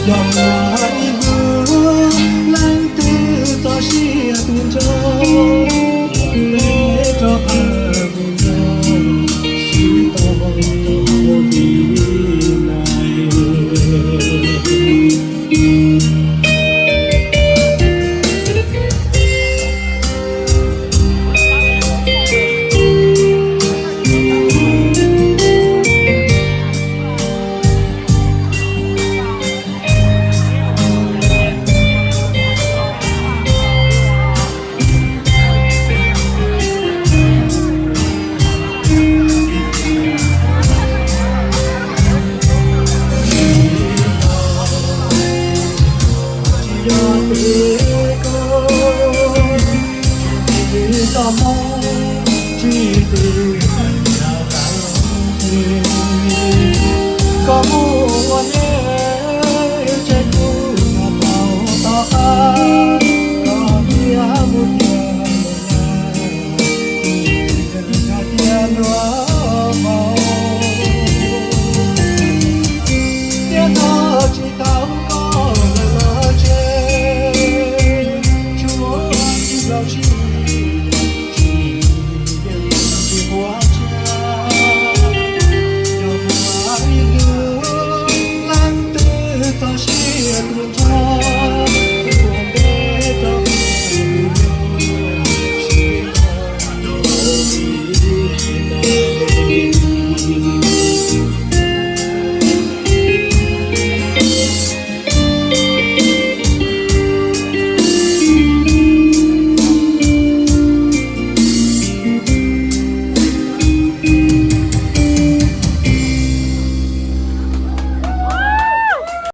Yog muaj ib hnub leej twg txoj sia tu nrho, peb rov qab mus nrog sib tau ua ke li na. Koj mus ua liaj tseg kuv nyob tau tom qab, koj thiaj mus tiag. Hais tias luag vau, tiam no tsis tau koj los tsev, tsuas ib zaug sib tsis, yeej tsis huav tshaj. Yog muaj ib hnub leej twg txoj sia tu nrho,